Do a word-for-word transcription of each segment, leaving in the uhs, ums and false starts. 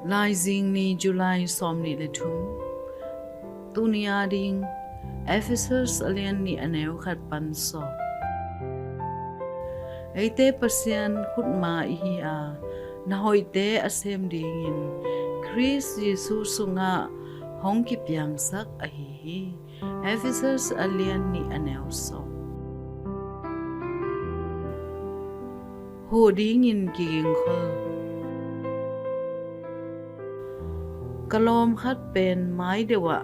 Laizing ni, July sawmnih le thum. Tuni a ding, Ephesus a lian nih a neu khat pan sawm. Eite Pasian khutma ihi a, na hoihte a sem dingin Khrist Jesu sungah hong kipiangsak ahi hi. Ephesus a lian nih a neu sawm. Huh dingin kigingkhol. Ka lawm khat pen mai deuh ah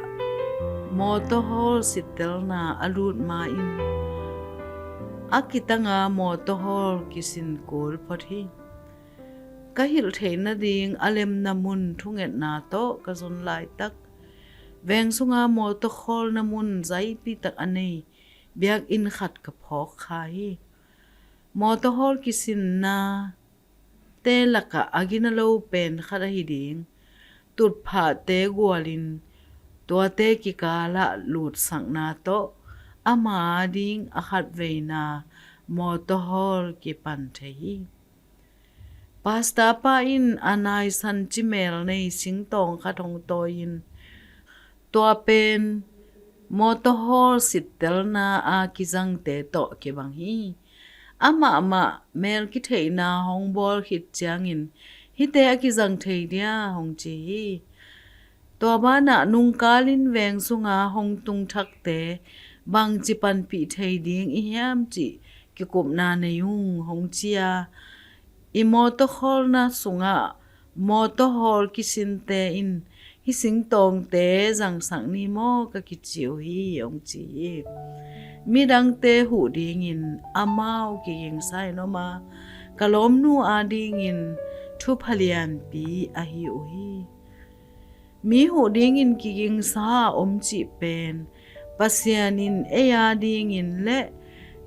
mawtaw hawl sittelna a lut ma-in a kitanga mawtaw hawl kisin kul phot hi. Ka hilh theih nading a lemna mun thungetna tawh ka zon laitak, veng sunga mawtaw khawlna mun zaipi tak a nei biakinn khat ka phawk kha hi. Mawtaw hawl kisinnate lakah a gina lo pen khat ahi ding tutphahte gualin tuate kikalah lutsakna tawh ama ding a khatveina mawtaw hawl kipan thei hi. Pastor pa in a naisan cimel nei singtawng khat hong tawi-in, tua pen mawtaw hawl sittelna a kizangte tawh kibang hi. Amah mah mel kitheihna hong bawl khit ciangin hihte a kizang thei dia hong ci hi. Tua banah nungkalin veng sunga hong tung thakte bangci panpih thei ding i hiam cih kikupna nei ung hong ci a, i mawtaw khawlna sungah mawtaw hawl kisinte in hih singtawngte zangsak ni maw ka kici uh hi hong ci hi. Midangte huh dingin amau kigingsa in om a, ka lawmnu a dingin thupha lianpi ahi uh hi. Mi huh dingin kigingsa a om cih pen Pasian in ei a dingin le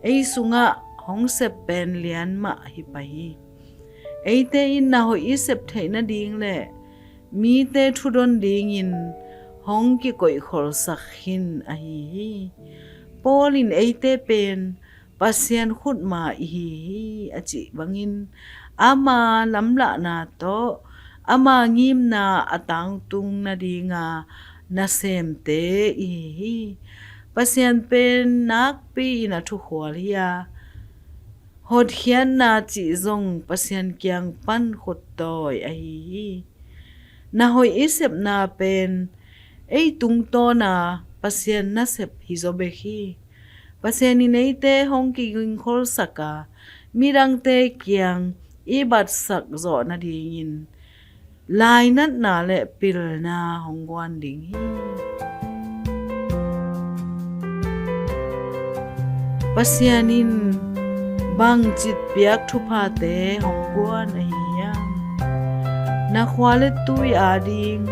ei sungah hong sep pen lian mah hi pah hi. Eite in na hoih i sep theih nading le mite thudon dingin hong kikoihkholsak khin ahi hi. Paul in eite pen Pasian khutma ihi hi a cih bangin ama lamlahna tawh ama ngimna a tangtung nadinga nasemte ihi hi. Pasian pen nakpi-in a thukhual hi a, hotkhiatna cih zong Pasian kiang pan khuttawi ahi hi. Na hoih i sepna pen ei tungtawna Pasian nasep hi zaw bek hi. Pasian in eite hong kigingkholsak a, midangte kiang i batsak zawh nadingin lainatna le pilna hong guan ding hi. Pasian in bangci piak thuphate hong guan ahi hiam? Na khua le tui a ding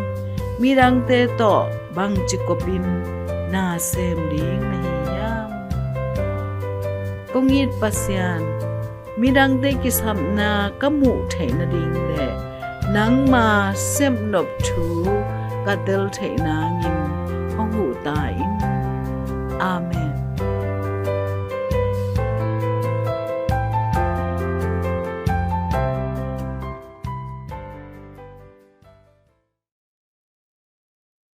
midangte tawh bangci kopin na sem ding na hi hiam? Kong it Pasian, midangte kisapna ka muh theih nading le nangma sepnop thu ka tel theih nangin hong hu